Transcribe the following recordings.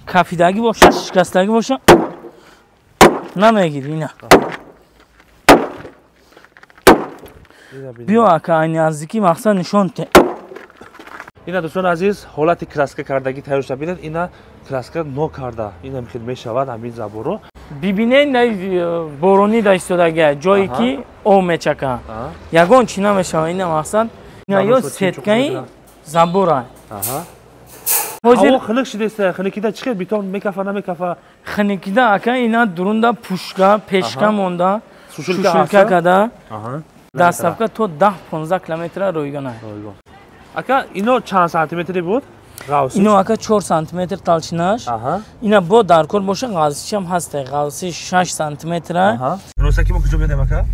Кафидагӣ боша, шикастагӣ боша, намегири ина. Биё ака, айни наздикӣ мақсад нишон те. Ина дӯстони азиз, ҳолати краска кардагӣ тайёр шуда. Бинед, ина краска нокарда, ина хел мешавад ҳамин заборро. Бибинед, борони да истодагия, ҷое ки об мечака, ягон чӣ намешавад. Ина мақсад, ина ё сеткаи забора. Ҳаво хунук шудеста, хунукида чӣ хел бетон мекафа, намекафа? Хунукида ака, ина дурунда пушка пешка монда, сушилка када, доставка то 10-15 километра ройгон. Ака, ино чанд сантиметри буд? Ино ака 4 сантиметр толщинаш. Ина бо даркор боша ғалсишам ҳаста, ғалси 6 сантиметра. Ростаки мо куҷо мерем ака?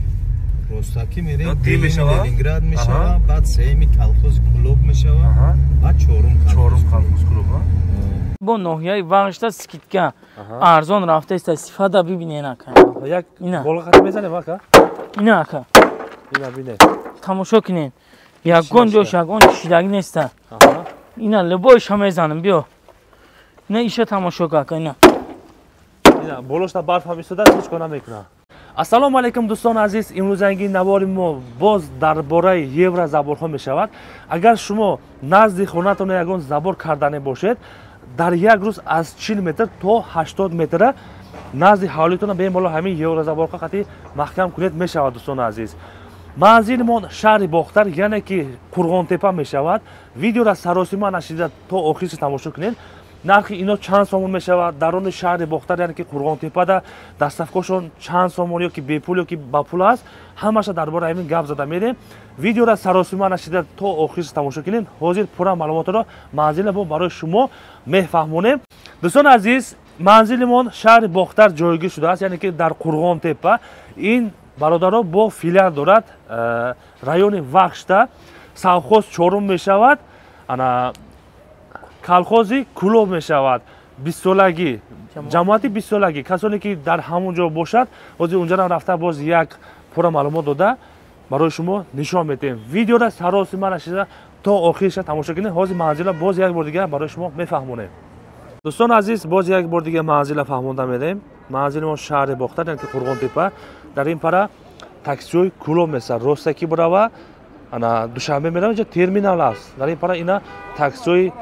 Ростаки мерем, Ленинград мешава, баъд сеюми колхоз клуб мешава, баъд чорум колхоз клуб. Бо ноҳияи Вағшта скидка арзон рафта иста, сифата бибинен ака. Як болға қати мезанем ака? Ина ака. Ина бинед. Тамошо кунед. Ягон ҷош ягон чишидагӣ неста. Ина либойша мезанам, биё. Ина иша тамошо ка ака, ина. Ина болошта барф ҳам истода, ҳеҷ кор намекунад. Ассалому алайкум дӯстони азиз, имрӯзанги навори мо боз дар бораи еврозаборҳо мешавад. Агар шумо назди хонатон ягон забор кардане бошед, дар як рӯз аз 40 метр то 80 метра назди ҳавлитона бемалол ҳамин еврозаборҳо қати маҳкам кунед мешавад дӯстони азиз. Манзилмон шаҳри Бохтар, яъне ки Қурғонтепа мешавад. Видеора саросима нашида то охирша тамошо кунед. Нархи ино чанд сомон мешавад даруни шаҳри Бохтар, яъне ки Қурғонтепада доставкашон чанд сомон ё ки бепул ё ки ба пул аст, ҳамаша дар бораи ҳамин гап зада мерем. Видеора саросима нашида то охирша тамошо кунед. Ҳозир пурра маълумотро манзила бо барои шумо мефаҳмонем. Дӯстони азиз, манзилимон шаҳри Бохтар ҷойгир шудааст, яъне ки дар Қурғонтепа. Ин бародаро бо филиал дорад райони Вахшта, совхоз чорум мешавад, ана колхози Кулоб мешавад, бистсолагӣ, ҷамоати бистсолагӣ. Касоне ки дар ҳамон ҷо бошад, ҳозир унҷарам рафта боз як пурра маълумот дода барои шумо нишон медиҳем. Видеора саросима нашида то охирша тамошо кунед. Ҳозир манзила боз як бор дигар барои шумо мефаҳмонем. Дӯстони азиз, боз як бор дигар манзила фаҳмонда медиҳем. Манзили мо шаҳри Бохтар, яъне ки Қурғонтепа. Дар ин пара таксиҳои Кулоб месад, ростаки бурава, ана Душанбе мерава, инҷа терминал аст. Дар ин пара ина таксиҳои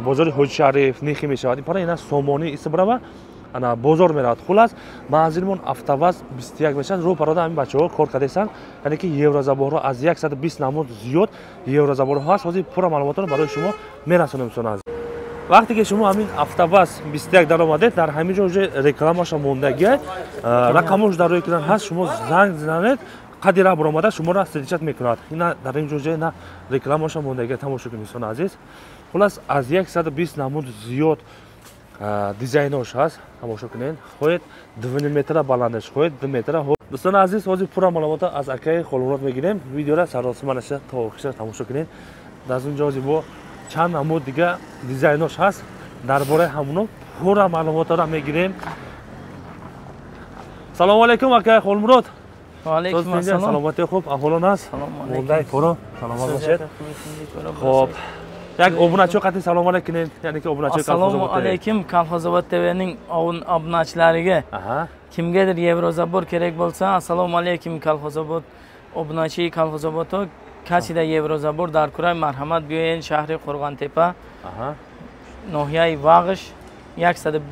бозори Ҳоҷи Шариф нихи мешавад. Ин пара ина Сомонӣ иста бурава, ана бозор меравад. Хулас манзилмон Автоваз 21 мешавад. Рӯ парода ҳамин бачаҳо кор кардесанд, яъне ки еврозаборҳо аз 120 намуд зиёд еврозаборҳо ҳаст. Ҳозир пурра маълумотро барои шумо мерасонем дӯстони азиз. Вақте ки шумо ҳамин Автоваз 21 даромадед, дар ҳамин ҷо уже рекламаша мондагиа, рақамош дар рӯи экран ҳаст, шумо занг занед, қади раҳ баромада шуморо встречать мекунад. Ина дар ин ҷо уже на рекламаша мондагиа, тамошо кунед дӯстони азиз. Хулас аз 120 намуд зиёд дизайнош ҳаст, тамошо кунед. Хоҳед 2 метра баландаш, хоҳед 2 метра. Дӯстони азиз, ҳозир пурра маълумотро аз акаи Холмурод мегирем. Видеора саросима наша то охирша тамошо кунед. Дар он ҷо ҳозир бо чанд намуд дига дизайнош ҳаст, дар бораи ҳамоно пурра маълумотро мегирем. Салому алайкум акаи Холмурод. Ва алайкум ассалом. Саломатӣ хуб, аҳволон аст? Мондаи коро саломат бошед. Хуб, як обуначиҳо қати салом алайк кунед, яъне ки обуначиҳои Ассалому алайкум Колхозобод TVning obunachilariga. Kimgadir Yevrozabor kerak bo'lsa, assalomu alaykum Kolxozobod obunachi Kolxozobodto касида Еврозабор дар курай марҳамат биёен шаҳри Қурғонтепа, ноҳияи Вағш,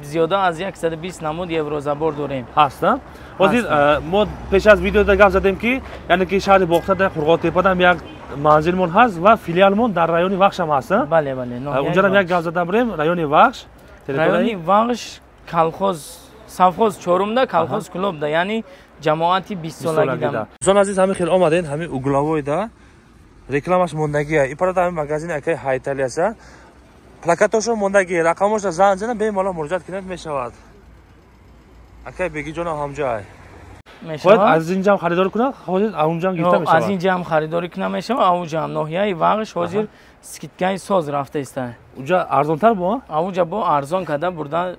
зиёда аз 120 намуд Еврозабор дорем. Ҳаст, ҳозир мо пеш аз видеода гап задем ки яъне ки шаҳри Бохтар дар Қурғонтепада як манзилмон ҳаст ва филиалмон дар райони Вахш ҳам ҳаст. Бале, бале. Унҷарам як гап зада бурем, райони Вахш. Райони Вахш колхоз, совхоз чорумда, колхоз клубда, яъне ҷамоати бистсолагида. Дӯстони азиз, ҳамин хел омаден, ҳамин угловойда рекламаш мондагия. Ин парада ҳамин магазини акаи Ҳайтали аст. Плакатошо мондагия, рақамошо занг зана бемалол муроҷиат кунед мешавад. Акаи Бегиҷонам ҳамҷо ай. Хоҳед аз инҷа ҳам харидорӣ кунад, ҳозир аз унҷа ҳам гирифта мешавад. Аз инҷа ҳам харидорӣ кунад мешавад, авуҷа ҳам ноҳияи Вағш ҳозир скидкаи соз рафта иста. Унҷа арзонтар бо? Авуҷа бо арзон карда бурда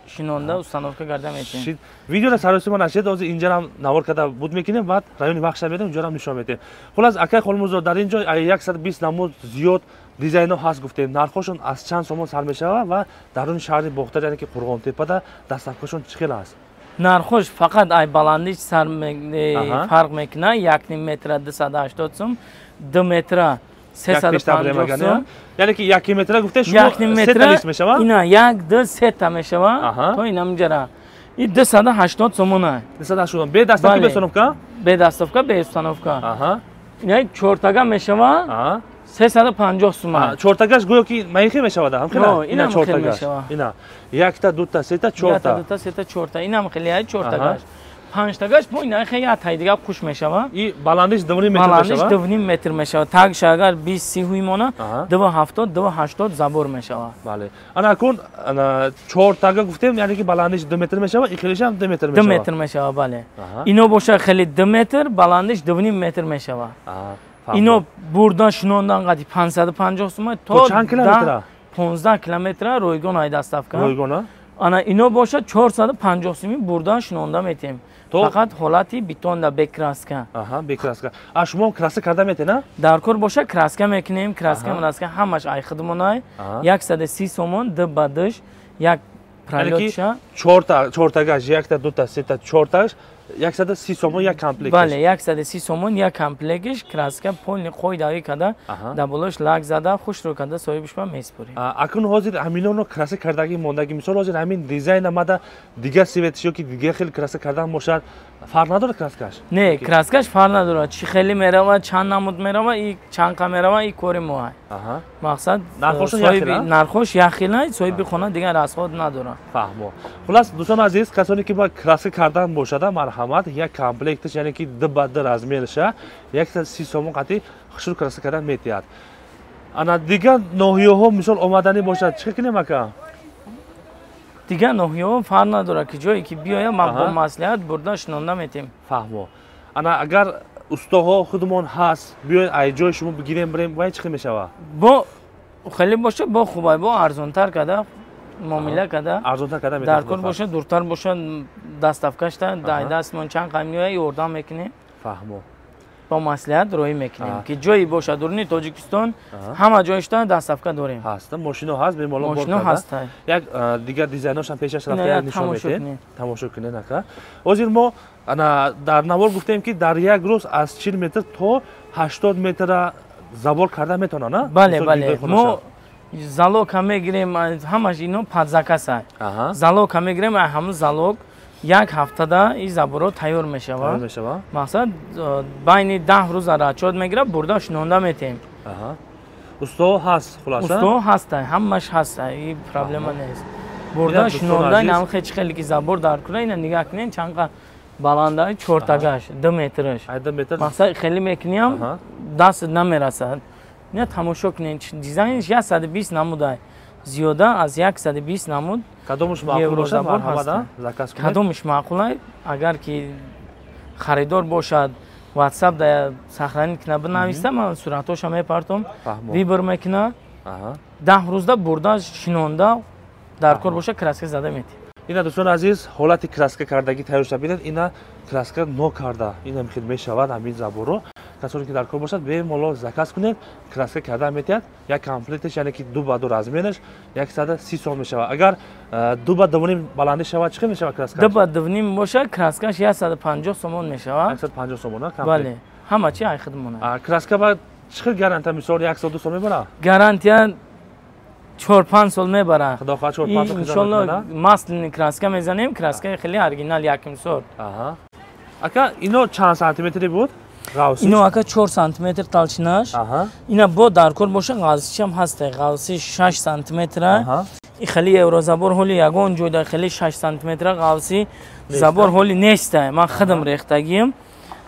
шинонда установка карда метавонем. Видеоро саросима нашед, ҳозир инҷарам навор карда буд мекунем, баъд райони Вахша мерем, унҷарам нишон медиҳем. Хулас акаи Холмурзо, дар ин ҷо 120 намуд зиёд дизайнҳо ҳаст гуфтем, нархҳошон аз чанд сомон сар мешавад ва даруни шаҳри Бохтар, яъне ки Қурғонтепада доставкашон чӣ хел аст? Нархош фақат ай баландиш сар фарқ мекунад. 1,5 метра 280 сум, 2 метра 350 сум. Яъне ки 1 метра гуфте шумо сета лист мешавад? Ина 1, 2, 3 та мешавад. То инамҷара. И 280 сомона. 280. Бе доставка, бе установка? Бе доставка, бе установка. Ина чортага мешавад. 350 сум. Чортагаш гӯё ки маихе мешавад, ҳам хела? Ина чортагаш. Ина якта, дута, сета, чорта. Якта, дута, сета, чорта. Инам хеле ай чортагаш. Панҷтагаш бо ина хеле ятай дига қуш мешавад. И баландиш 2,5 метр мешавад? Баландиш 2,5 метр мешавад. Тагш агар 20-30 ҳуй мона, 2,70, 2,80 забор мешавад. Бале. Ана кун чортага гуфтем, яъне ки баландиш 2 метр мешавад, и хелеш ҳам 2 метр мешавад. 2 метр мешавад, бале. Ино боша хеле 2 метр, баландиш 2,5 метр мешавад. Ино бурдан шунондан қади 550 сум то чанд километра? 15 километра ройгон ай доставка. Ройгона? Ана ино боша 450 суми бурдан шунонда метем. Фақат ҳолати бетонда бе краска. Аҳа, бе краска. А шумо краска карда метена? Дар кор боша краска мекунем, краска мраска ҳамаш ай худмонай. 130 сомон д ба дш як пролётша. Чорта, чортагаш, якта, дута, сета, чорташ 130 сомон як комплект. Бале, 130 сомон як комплектиш краска полни қойдаги када, даболош лак зада, хушрӯ када соҳибиш ба меспорем. Акун ҳозир ҳаминонро краска кардаги мондаги, мисол ҳозир ҳамин дизайн омада, дигар цветш ёки дигар хел краска кардан бошад, фарқ надорад краскаш? Не, краскаш фарқ надорад. Чӣ хеле меравад, чанд намуд меравад, и чанд қа меравад, и кори мо. Мақсад нархош як хел, соҳиби хона дигар расход надорад. Фаҳмо. Хулас дӯстони азиз, касоне ки ба краска кардан бошад, марҳамат, як комплектш, яъне ки 2 ба 2 размерша 130 сомон қати хушрӯ краска кардан метиҳад. Ана дигар ноҳияҳо мисол омаданӣ бошад, чӣ кунем ака? Дигар ноҳияҳо фарқ надорад, ки ҷое ки биёяд, ма бо маслиҳат бурда шинонда метем. Фаҳмо. Ана агар устоҳо худмон ҳаст, биёед ай ҷои шумо бигирем, бирем, вай чӣ хел мешавад? Бо хеле бошад, бо хубай, бо арзонтар када муомила када, арзонтар када метавонад. Дар кор бошад, дуртар бошад, доставкашта дай дастмон чанд қайм меояд, ёрдам мекунем. Фаҳмо. Бо маслиҳат роҳӣ мекунем, ки ҷое бошад дуруни Тоҷикистон, ҳама ҷоишта доставка дорем. Ҳаст, мошино ҳаст, бемалол бор мошино ҳаст. Як дигар дизайношам пешаш рафта як нишон медиҳем. Тамошо кунед ака. Ҳозир мо ана дар навор гуфтем, ки дар як рӯз аз 40 метр то 80 метра забор карда метавонад, на? Бале, бале. Мо залога мегирем, ҳамаш ино под заказ. Залога мегирем, ҳамун залог як ҳафтада ин заборҳо тайёр мешавад. Мақсад байни 10 рӯза расчёт мегирад, бурда шинонда метем. Усто ҳаст, хулоса? Усто ҳаст, ҳамаш ҳаст, ин проблема нест. Бурда шинонда инам хеч хеле ки забор дар куна, ина нигаҳ кунед чанд қа баланда, чортагаш 2 метраш. Мақсад хеле мекуниям, даст намерасад. Ина тамошо кунед, дизайнш 120 намудай. Зиёда аз 120 намуд. Кадомаш маъқул бошад, марҳамат, заказ кунед. Кадомаш маъқул, агар ки харидор бошад, WhatsApp да сохранить кунад, бинависа, ман суратҳоша мепартом, выбор мекунад. 10 рӯзда бурда шинонда дар кор бошад, краска зада метиҳем. Ина дӯстони азиз, ҳолати краска кардагӣ тайёр шуда бинед, ина краска нокарда, ина хел мешавад ҳамин заборро. Касоне ки дар кор бошад, бемалол заказ кунед, краска карда метиҳад. Як комплектш, яъне ки 2 ба 2 размераш 130 сом мешавад. Агар 2 ба 2,5 баландӣ шавад, чӣ хел мешавад краскаш? 2 ба 2,5 бошад, краскаш 150 сомон мешавад. 150 сомон, комплект. Бале, ҳама чи ай худмона. Краска ба чӣ хел гарантия, мисол 1 сол 2 сол мебарад? Гарантия 4-5 сол мебарад. Худо хоҳад 4-5 сол. Иншоллоҳ масляный краска мезанем, краскаи хеле оригинал яким сорт. Ака, ино чанд сантиметри буд? Ино ака 4 сантиметр толщинаш. Ина бо дар кор боша ғалсишам ҳаст, ғалси 6 сантиметра. И хеле еврозабор ҳоли ягон ҷойда хеле 6 сантиметра ғалси забор ҳоли нест. Ман худам рехтагием,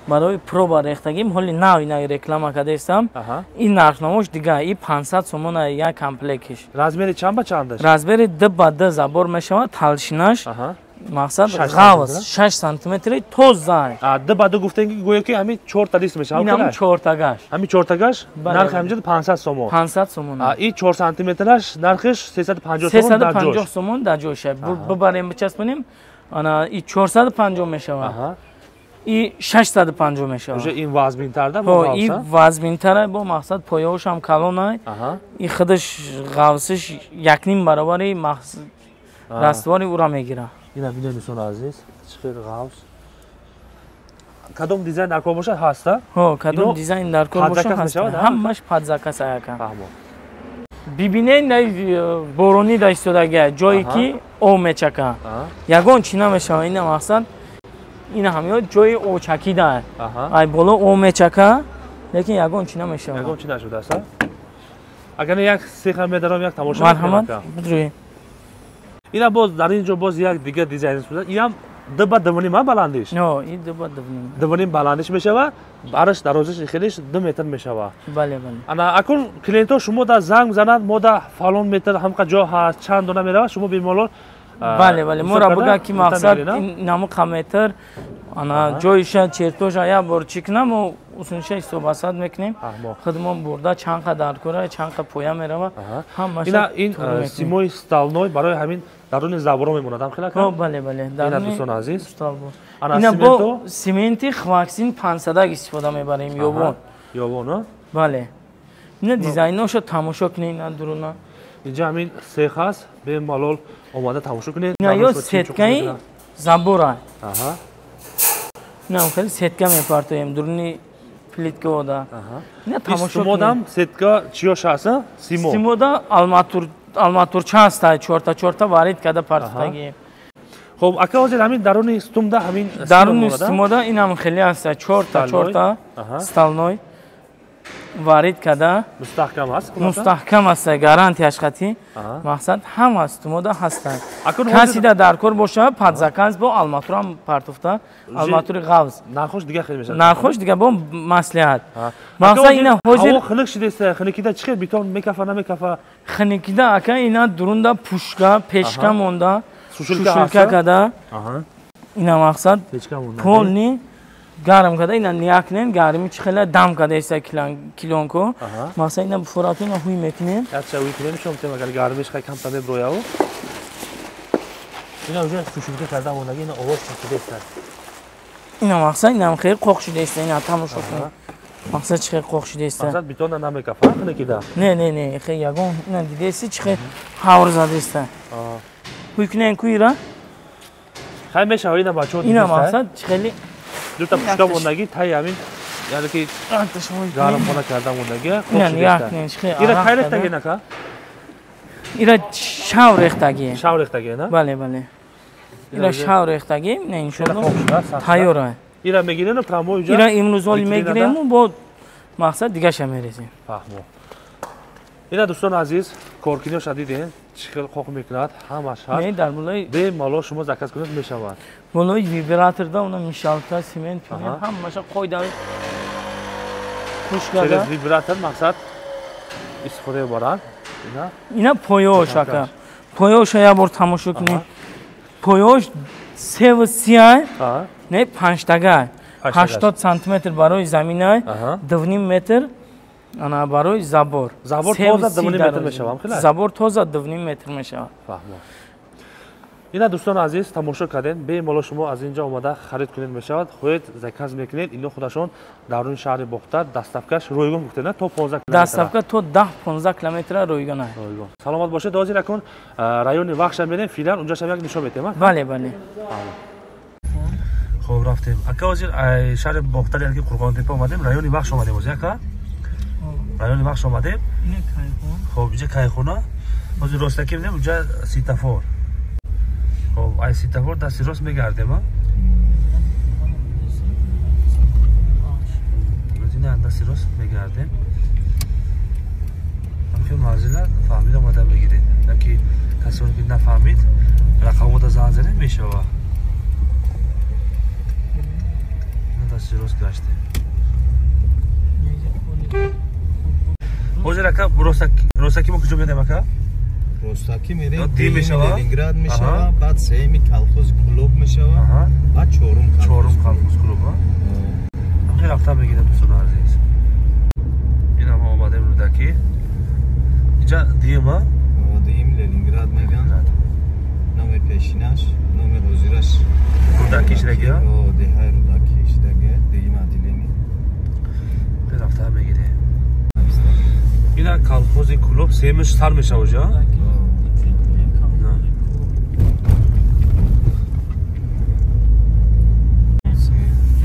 барои проба рехтагием, ҳоли нав ина реклама кадаистам. Ин нархномош дига, и 500 сомон як комплектиш. Размери чанд ба чандаш? Размери 2 ба 2 забор мешавад, толщинаш мақсад ғавз 6 сантиметри тоза. 2 ба 2 гуфтем ки гӯё ки ҳамин 4 та лист мешавад. Инам 4 тагаш. Ҳамин 4 тагаш нарх ҳаминҷо 500 сомон. 500 сомон. И 4 сантиметраш нархиш 350 сомон дар ҷош. 350 сомон дар ҷош. Бибарем бичаспонем, ана и 450 мешавад. И 650 мешавад. Уже ин вазминтар да бо ғавс? Ин вазминтар бо мақсад пояш ҳам калон ай. И худаш ғавсиш 1.5 баробари раствори ура мегирад. Ина бинед дӯстони азиз, чӣ хел ғавс. Кадом дизайн дар кор бошад ҳаст, а? Ҳо, кадом дизайн дар кор бошад ҳаст. Ҳамаш под заказ аяка. Бибинед, борони да истодагия, ҷое ки об мечака. Ягон чӣ намешавад, ина мақсад ина ҳамё ҷои очакида. Ай боло об мечака, лекин ягон чӣ намешавад. Ягон чӣ нашудааст, а? Агар як сеха медарам, як тамошо мекунам. Марҳамат, бидроед. Ина боз дар ин ҷо боз як дигар дизайн шуда. Инам 2 ба 2.5 баландиш. Ҳо, ин 2 ба 2.5. 2.5 баландиш мешавад, бараш дарозиш хелиш 2 метр мешавад. Бале, бале. Ана акун клиентҳо шумо да занг зананд, мо да фалон метр ҳамқа ҷо ҳаст, чанд дона меравад, шумо бемалол. Бале, бале, моро буга ки мақсад намуқа метр, ана ҷоиша чертожа як бор чӣ кунам, мо усунша ҳисобасад мекунем. Худмон бурда чанд қа даркора, чанд қа поя мерава, ҳамаша. Ина ин симои стальной барои ҳамин даруни заборо мемонад, ҳам хела? Ҳо, бале, бале. Ина дӯстони азиз. Ина бо сементи хваксин 500 истифода мебарем, ёбон. Ёбон, бале. Ина дизайноша тамошо кунед, ина дуруна. Инҷа ҳамин сех аст, бемалол омада тамошо кунед. Ина ё сеткаи забора. Ина хеле сетка мепартоем дуруни плитка ода. Ина тамошо кунед. Сетка чиёш ҳаст, симо? Симода алматур, алматурча ҳаст, чорта чорта варид карда партофтагием. Хоб, ака, ҳозир ҳамин даруни стумда ҳамин даруни стумода инам хеле ҳаст, чорта чорта стальной варид карда. Мустаҳкам аст? Мустаҳкам аст, гарантияш қатӣ. Мақсад ҳама стумода ҳастанд. Касида дар кор боша, под заказ бо алматурам партофта, алматури ғавз. Нархош дига хел мешавад? Нархош дига бо маслиҳат. Мақсад ина ҳозир ҳаво хунук шудест, хунукида чӣ хел бетон мекафа, намекафа? Хунукида, ака, ина дурунда пушка, печка монда, сушилка када. Ина мақсад полный гарм када, ина ниякнен гарми чӣ хела дам када иста килонко. Мақсад ина буфорату ина ҳуй мекунем. Яча ҳуй кунем, шом тем, агар гармиш хай камта меброяв. Ина уже сушилка карда мондаги, ина овоз чакида Ина мақсад ина хеле қоқ шуда иста, ина тамошо кунед. Мақсад чӣ хел қоқ шуда иста. Мақсад бетона намекафа хунукида? Не, не, не, хел ягон ина дидаси чӣ хел ҳавр зада иста. Ҳуй кунем куира? Хай мешава, ина бачаҳо. Ина мақсад чӣ хели дута пушка мондаги тай ҳамин, яъне ки гармхона карда мондаги. Ира кай рехтаги нака? Ира шав рехтаги. Шав рехтаги, на? Бале, бале, ира шав рехтаги. Не, иншолло тайёра. Ира мегирем прямо ира имрӯз оли мегирему, бо мақсад дигаша мерезем. Фаҳмо. Ина дӯстони азиз, коркиниёша дидем, чӣ хел қоқ мекунад, ҳамаш ҳаст. Дар болои бемалол шумо заказ кунед, мешавад. Болои вибраторда уна мешалка, семент ҳамаша қойдави хуш карда. Вибратор мақсад истифода мебаранд. Ина поёш, ака, поёша як бор тамошо кунед. Поёш 3,30-ай, не, панҷтагай, 80 сантиметр барои заминай, 2.5 метр ана барои забор. Забор тоза 2.5 метр мешавад? Забор тоза 2.5 метр мешавад. Фаҳмо. Ина дӯстони азиз, тамошо кардем, бемалол шумо аз ин ҷо омада харид кунед мешавад, хоҳед заказ мекунед. Ино худашон даруни шаҳри Бохтар доставкаш ройгон гуфтед, то 15. Доставка то 10-15 километра ройгон. Ройгон. Саломат бошед. Ҳозир акун райони Вахша мерем, филиал унҷашам як нишон метем. Бале, бале. Хоб, рафтем, ака. Ҳозир шаҳри Бохтар, яъне ки Қурғонтепа омадем, райони Вахш омадем. Ҳозир, ака, райони Вахш омадем. Хоб, инҷа кайхона. Ҳозир ростакӣ мебинем, унҷа светофор. Хоб, ай светофор дасти рост мегардем, а дасти рост мегардем. Ҳамхел манзила фаҳмида омада мегиред, яки касоне ки нафаҳмид, рақамота занг занед, мешава. Дасти рост гаштем. Ҳозир, ака, ростакӣ мо куҷо медем, ака? Ростакӣ мерем, Ленинград мешава, баъд сеюми колхози Клуб мешава, баъд чорум. Чорум колхоз Клуб. Ҳамхел рафта мегирем, дӯстони азиз. Ина мо омадем Рӯдакӣ. Инҷа диюма. Диюм Ленинград меган номи пешинаш, номи ҳозираш. Рӯдакӣ шидаги. Деҳаи Рӯдакӣ. Колхози Кӯлоб сеюмаш сар мешава ҷа.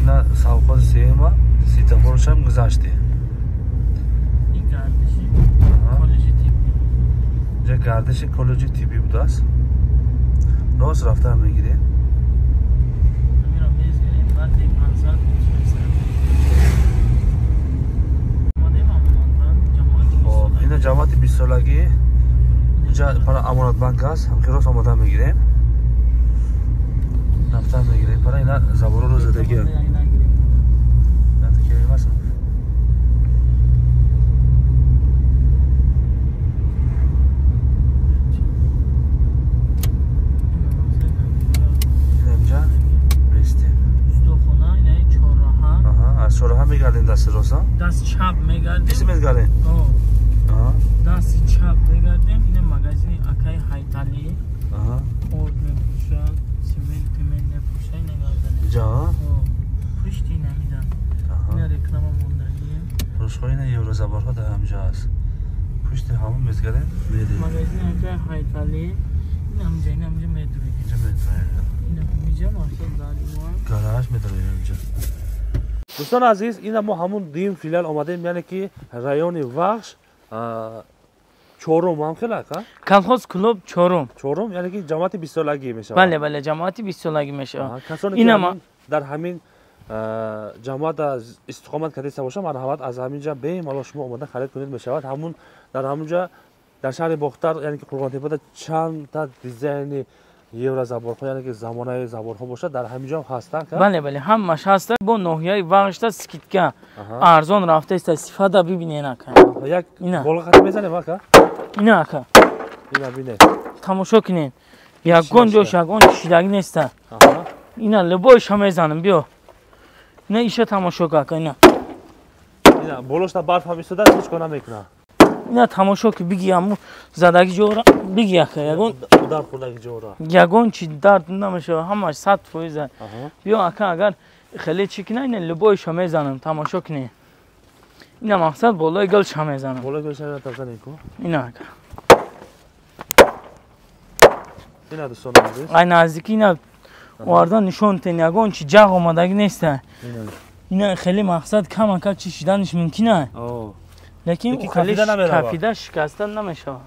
Ина совхози сеюма светофоршам гузашти. Инҷа гардиши коллеҷи тиббӣ будааст. Рост рафта мегирем. Ина ҷамоати 20-солагӣ инҷа пара Амонатбанк аст. Ҳамки рост омода мегирем. Рафта мегирем. Пара ина заборро задагӣ. Чорраҳа мегардем дасти рост, даст чап мегардем. Киси мегардем? Дасти чап мегардем. Ина магазини акаи Ҳайталӣ. Орд мефурӯшад, семент пимент мефурӯшад. Ина гарданем. Ҷа? Пушти ина мидан. Ина реклама мондагӣ. Фурӯшгоҳи ина еврозаборҳо дар ҳамҷо аст. Пушти ҳамон мезгарем, мерем. Магазини акаи Ҳайталӣ. Ина ҳамҷа, ина ҳамҷа медурем. Инҷа медурем. Ина ҳамҷа мақсад дари мо. Гараж медурем инҷа. Дӯстони азиз, ина мо ҳамун дуюм филиал омадем, яъне ки райони Вахш чорум ҳам хеле ака? Колхоз Кӯлоб чорум. Чорум, яъне ки ҷамоати 20-солагӣ мешавад. Бале, бале, ҷамоати 20-солагӣ мешавад. Касоне ки дар ҳамин ҷамоат истиқомат карда бошанд, марҳамат аз ҳамин ҷа бемалол шумо омода харид кунед мешавад. Ҳамун дар ҳамун ҷа дар шаҳри Бохтар, яъне ки Қурғонтепада чанд та дизайни еврозаборҳо, яъне ки замонави заборҳо бошад, дар ҳамин ҷо ҳам ҳастанд. Бале, бале, ҳамаш ҳаста. Бо ноҳияи Вахшта скидка арзон рафтаиста, сифата бибинен ака. Як боло хати мезанем ака? Ина ака. Ина бинед. Тамошо кунед. Ягон ҷош ягон чишидагӣ неста. Ина либойша мезанем, биё. Ина иша тамошо ка ака, ина. Ина болошта барф ҳам истодааст, ҳеҷ кор намекунад. Ина тамошо ки биги аму задаги ҷора биги ака, ягон удар хӯрдаги ҷора. Ягон чи дард намешава, ҳамаш 100%. Биё ака, агар хеле чӣ кина, ина либойша мезанам, тамошо кунед. Ина мақсад болои гулша мезанам. Болои гулша мезанем ку? Ина ака. Ина дӯстони азиз. Ай наздики ина овардан нишон тен, ягон чи ҷағ омадагӣ неста. Ина хеле мақсад кам ака чи шиданаш мумкин а. Лекин кафида шикаста намешавад.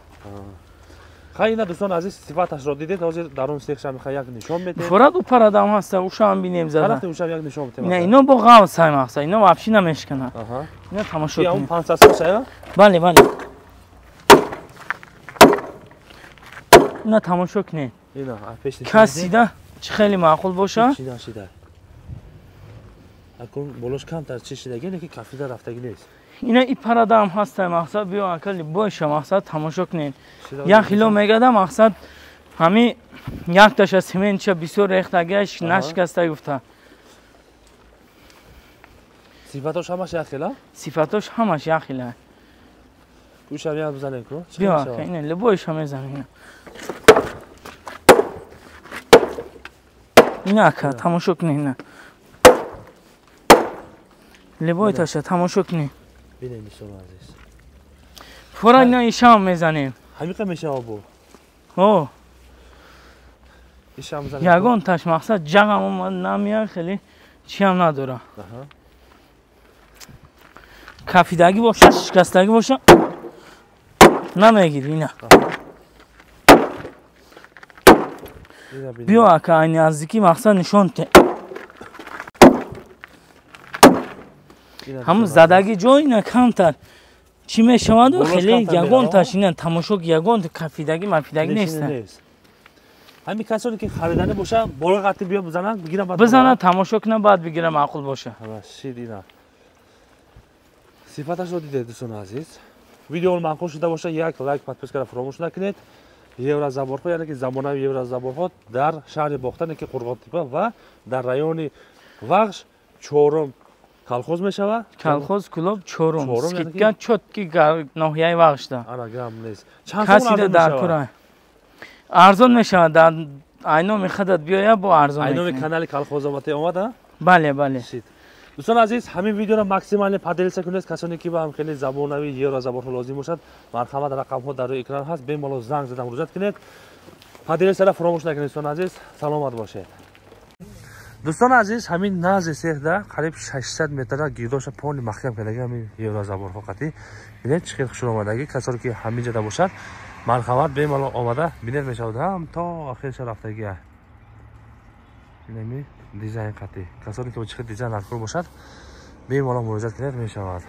Хай ина дӯстони азиз, сифаташро дидед, ҳозир дарун сехша мехоҳ як нишон медиҳем. Форад у парадам ҳаста, ушам бинем зада. Рафтем ушам як нишон медиҳем. Не, ино бо ғавс сай мақсад, ино вообще намешканад. Ина тамошо кунед. Ин 500 сом шая? Бале, бале. Ина тамошо кунед. Ина пеш касида чӣ хеле маъқул боша? Шида, шида. Акун болош камтар чӣ шидаги, лекин кафида рафтагӣ нест. Ина и парадам ҳаста мақсад, биё ака либойша мақсад тамошо кунед. Як хило мегада мақсад ҳами якташа сементша бисёр рехтагиаш нашикаста гуфта. Сифатош ҳамаш як хила? Сифатош ҳамаш як хила. Ушам як бизанем ку? Биё ака, ина либойша мезанем. Ина ака тамошо кунед, ина. Либойташа тамошо кунед. Бинем дӯстони азиз. Фора ина ишам мезанем. Ҳамиқа мешава бо? О. Ишам мезанем. Ягон таш мақсад ҷағам омад намеяд, хеле чиам надора. Кафидагӣ боша, шикастагӣ боша намегири ина. Биё ака, ай наздикӣ мақсад нишон те. Ҳамун задаги ҷой ина камтар чӣ мешаваду хеле ягонташ ина тамошо ягон кафидагӣ мафидагӣ нест. Ҳамин касоне ки хариданӣ боша, боло қатӣ биё бизананд, бигиранд баъд. Бизананд, тамошо кунанд, баъд бигиранд, маъқул боша. Шид ина. Сифаташро дидед дӯстони азиз. Видео маъқул шуда боша, як лайк, подпискаро фаромӯш накунед. Еврозаборҳо, яъне ки замонави еврозаборҳо дар шаҳри Бохтар, яъне ки Қурғонтепа ва дар райони Вахш чорум колхоз мешавад. Колхоз Кӯлоб чорум. Скидка чотки ноҳияи Вахшда. Ана гам нест. Чанд сом арзон мешавад? Арзон мешавад. Дар айноми худат биёя бо арзон. Айноми канали Колхозобод омада? Бале, бале. Дӯстони азиз, ҳамин видеоро максимально поделиться кунед. Касоне ки ба ҳам хеле забонави еврозаборҳо лозим бошад, марҳамат, рақамҳо дар рӯи экран ҳаст, бемалол занг зада муроҷиат кунед. Поделиться ра фаромӯш накунед. Дӯстони азиз, саломат бошед. Дӯстони азиз, ҳамин назди сехда қариб 600 метра гирдоша пони маҳкам кардаги ҳамин еврозаборҳо қатӣ. Бинед, чӣ хел хушромадагӣ. Касоне ки ҳамин ҷода бошад, марҳамат, бемалол омада бинед, мешавад. Ҳам то охирша рафтагия инами дизайн қатӣ. Касоне ки чӣ хел дизайн даркор бошад, бемалол муроҷиат кунед, мешавад.